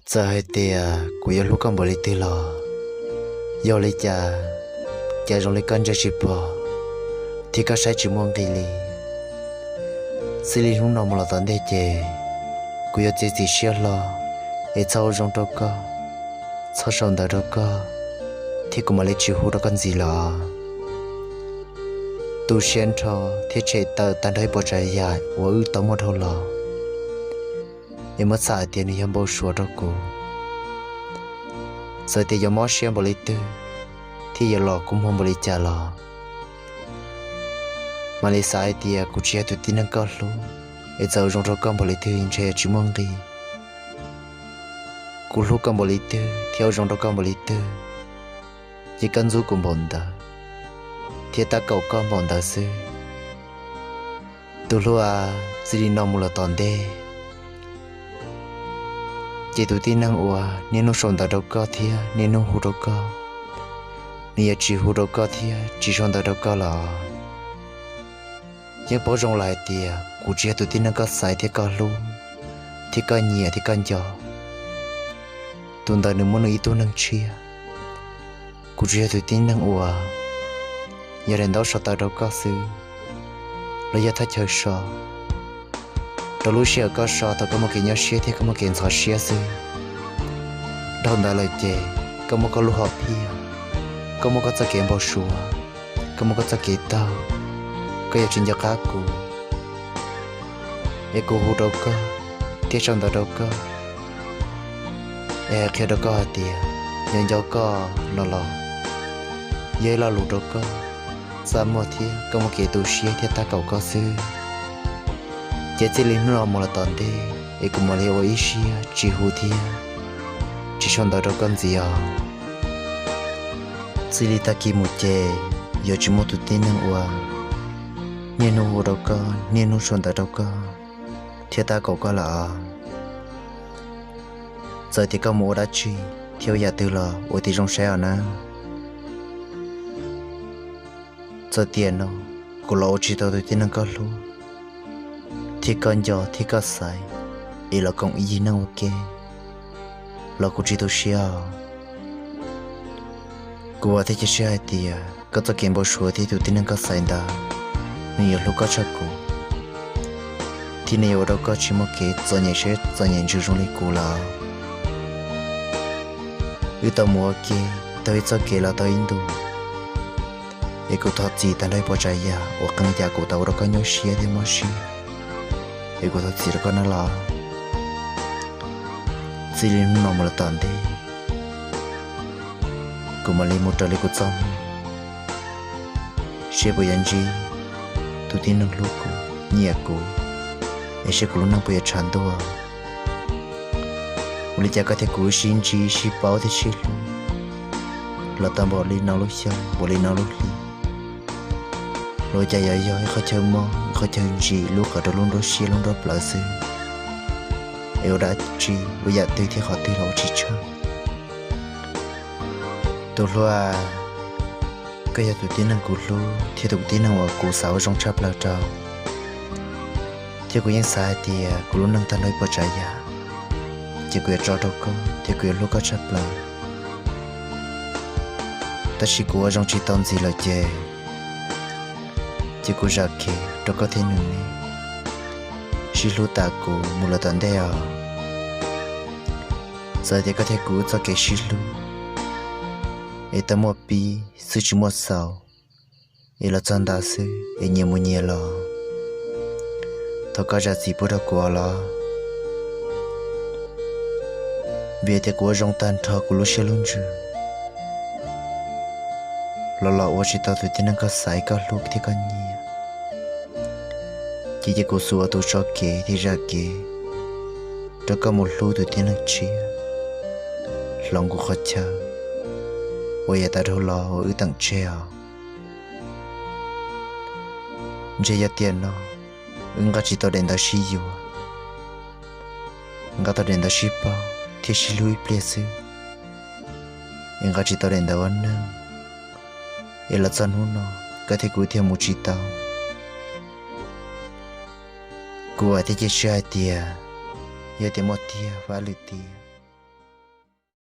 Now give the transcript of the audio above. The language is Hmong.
Txawm hais tias kuv yuav hlub koj npaum li twg los, yog li cas, cas zoo li koj ntsia tsis pom, thiab koj saib tsis muaj nqis li. Txij li hnub no mus los tom ntej ces, kuv yuav txiav txim siab hlo, es txhob ua zoo rau koj, txhob sau ntawv rau koj, thiab kuv mam li tsis hu rau koj ntxiv lawm. Tu siab nrho thiab tshem tawm tag nrho ib puas tsav yam uas wb tau muaj dhau los, es muab txhais hais tias nws yog npau suav rau kuv. Txawm tias yuav mob siab npaum li twg, thiab yuav los kua muag npaum li cas los, mam li xav hais tias kuv tsis yog tus tib neeg koj hlub, es txawm ua zoo rau koj npaum li twg ntshe tsis muaj nqis. Kuv hlub koj npaum li twg thiab ua zoo rau koj npaum li twg, ces koj ntxub kuv npaum ntawd, thiab tab kaum koj npaum ntawd xwb. Tus hlub a, txij li no mus los tom ntej, ces tus tib neeg uas niaj hnub sau ntawv rau koj thiab niaj hnub hu rau koj, nws yuav tsis hu rau koj thiab tsis sau ntawv rau koj lawm. Yeej paub zoo lawm hais tias kuv tsis yog tus tib neeg koj xaiv thiab koj hlub, thiab koj nyiam thiab koj nco. Tus ntawd nws muaj nws ib tug neeg tshiab. Kuv tsuas yog tus tib neeg uas yog daim ntaub so tawv rau koj xwb, los yog thaj chaw so rau lub sij hawm koj so thaum koj muaj kev nyuaj siab thiab koj muaj kev ntxhov siab xwb. Dhau ntawd lawm ces koj muaj koj lub hom phiaj, koj muaj koj txoj kev npau suav, koj muaj koj txoj kev taug, koj yuav tsis nco qab kuv, es kuv hu rau koj thiab sau ntawv rau koj, es hais qhia rau koj hais tias yog nco koj no los yog ib lo lus rau koj txaj muag thiab koj muaj kev tu siab thiab tab kaum koj xwb. Ces txij li hnub no mus los tom ntej es kuv mam li ua ib siab tsis hu thiab tsis sau ntawv rau koj ntxiv os. Txij li tag kis mus ces yuav tsis muaj tus tib neeg uas niaj hnub hu rau koj, niaj hnub sau ntawv rau koj thiab tab kaum koj lawm os. Txawm tias koj mus ua dab tsi thiab ua yam twg los ua tib zoo saib os nawb. Txawm tiam no kuv los ua tsis tau tus tib neeg koj hlub, thiab koj nco thiab koj xaiv, es los koom ib yig neeg ua ke los kuv tsis tu siab os. Kuv vam thiab cia siab hais tias koj txoj kev npau suav thiab tus tib neeg koj xaiv ntawd, nws yuav hlub koj tshaj kuv, thiab nws yuav ua rau koj tsis muaj kev txom nyem siab txom nyem ntsws zoo li kuv lawm. Wb tau mus ua ke tau ib txoj kev los tau ib ntus, es kuv thov txim tag nrho ib puas tsav yam uas qee yam kuv tau ua rau koj nyuaj siab thiab mob siab, es kuv thov txim rau koj nawb los. Txij li hnub no mus los tom ntej, kuv mam li mus raws li kuv txoj hmoo, seb puas yuav ntsib tus tib neeg hlub kuv, nyiam kuv, es seb kuv lub neej puas yuav tshav ntuj. Ua li cas koj thiab kuv wb sib ntsib sib paub thiab sib hlub los tau npaum li no lub xyoo, npaum li no lub hli, los ua cas yuav yog ib qhov chaw mob, ib qhov chaw ntsim lub qhov rau lub nruab siab lub nruab plawv xwb, es ua dab tsi ua yam twg thiab qhov twg los ua tsis tshaj. Tus hlub a, koj yog tus tib neeg kuv hlub thiab tus tib neeg uas kuv xav ua zoo tshaj plaws rau, thiab kuv yeej xav hais tias kuv lub neej tag nrho ib puas tsav yam, ces kuv yuav tso rau koj thiab kuv yuav hlub koj tshaj plaws. Tab sis kuv ua zoo tsis tau ntxiv lawm ces, ces kuv zam kev rau koj thiab nws ne, sib hlub tas kuv mus lawm tom ntej os. Txawm tias koj thiab kuv txoj kev sib hlub es tau muaj pib xwb tsis muaj xaus, es los txog ntawd xwb es nyias mus nyias los, thov koj zam txim pub rau kuv os los. Vim tias kuv ua zoo tag nrho kuv lub siab lub ntsws los los ua tsis tau tus tib neeg koj xaiv koj hlub thiab koj nyiam, ces cia kuv xub ua tus tso kev thiab zam kev rau koj mus hlub tus tib neeg tshiab hloov kuv qhov chaw uas yav tas dhau los uas wb teem tseg os. Ntshe yog tiam no wb nqa tsis tau daim ntawv sib yuav, nqa tau daim ntawv sib paub thiab sib hlub ib pliag xwb, es nqa tsis tau daim ntawv ua neej, es los txog hnub no koj thiab kuv thiaj mus tsis tau. Kuv vam thiab cia siab hais tias yog tias muaj tiag vaj lwm tiam